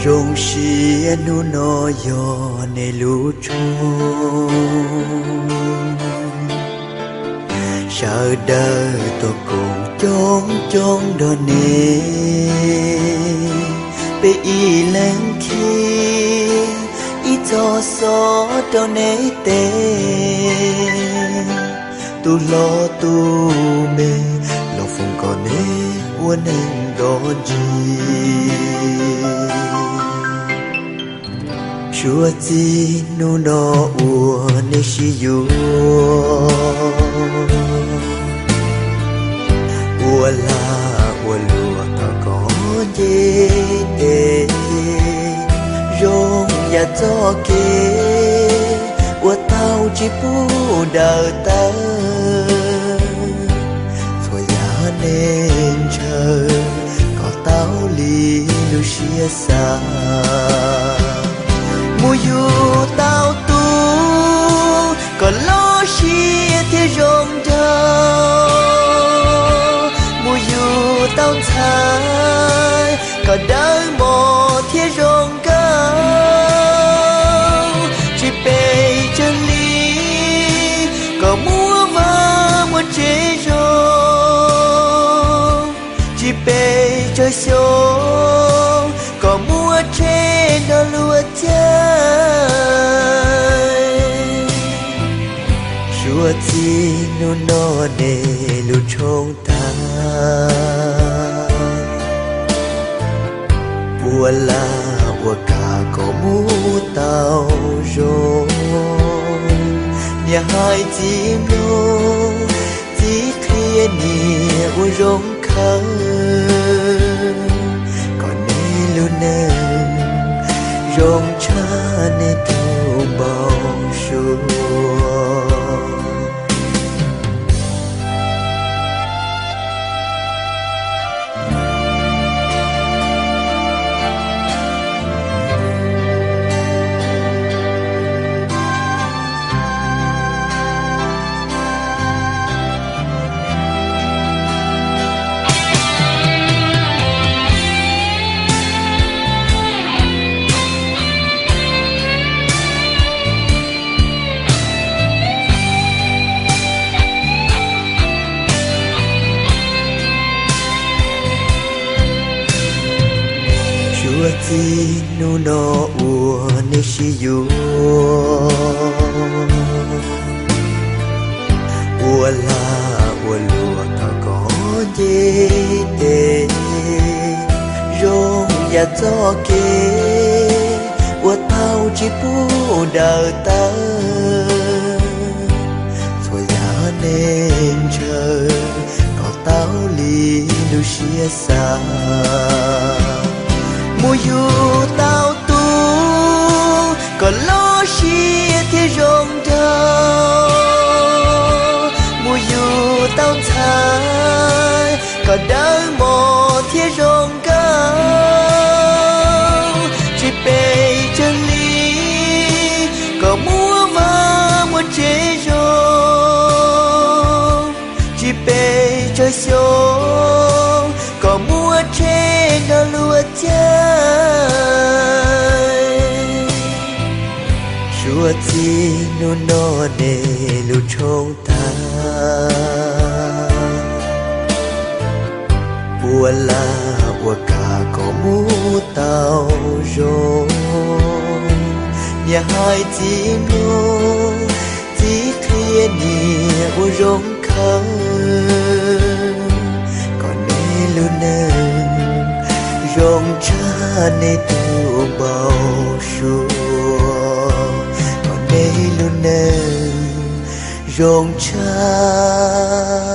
Zoo siab hnub no yog nej lub tshooj, sawv daws tuaj koom coob coob nrog nej, peb ib leeg qhia ib txoj xov rau nej teb. Tus hlob tus me, los foom kom nej ua neeg nto ntsis. Suav txij hnub no uas nej sib yuav, ua lag ua luam thov kom nce tes, zoo yam txoj kev uas tau tsis pub daws tawv. Txhua yam nej ntshaw kom tau li lub siab xav. Mus yug tau tus kom loj siab thiab zoo nraug, mus yug tau ntxhais kom dawb mos thiab zoo nkauj. Tsis pes tsawg hli kom muaj vaj muaj tsev zoo, tsis pes tsawg xyoo kom muaj tsheb nrog luag caij. Suav txij hnub no nej lub tshooj tag, ua lag ua kam kom mus tau zoo. Niam hais txiv mloog, txiv qhia niam ua zoo khawv, kom nej lub neej zoo tshaj nej tus npau suav. Suav txij hnub no uas nej sib yuav, ua lag ua luam thov kom nce tes, zoo yam txoj kev uas tau tsis pub daws tawv. Txhua yam nej ntshaw kom tau li lub siab xav. Mus yug tau tus kom loj siab thiab zoo nraug, mus yug tau ntxhais kom dawb mos thiab zoo nkauj. Tsis pes tsawg hli kom muaj vaj muaj tsev zoo, tsis pes tsawg xyoo kom muaj tsheb nrog luag caij. Suav txij hnub no nej lub tshooj tag, ua lag ua kam kom mus tau zoo. Niam hais txiv mloog, txiv qhia niam ua zoo khawv, kom nej lub neej zoo tshaj nej tus npau suav, kom nej lub neej zoo tshaj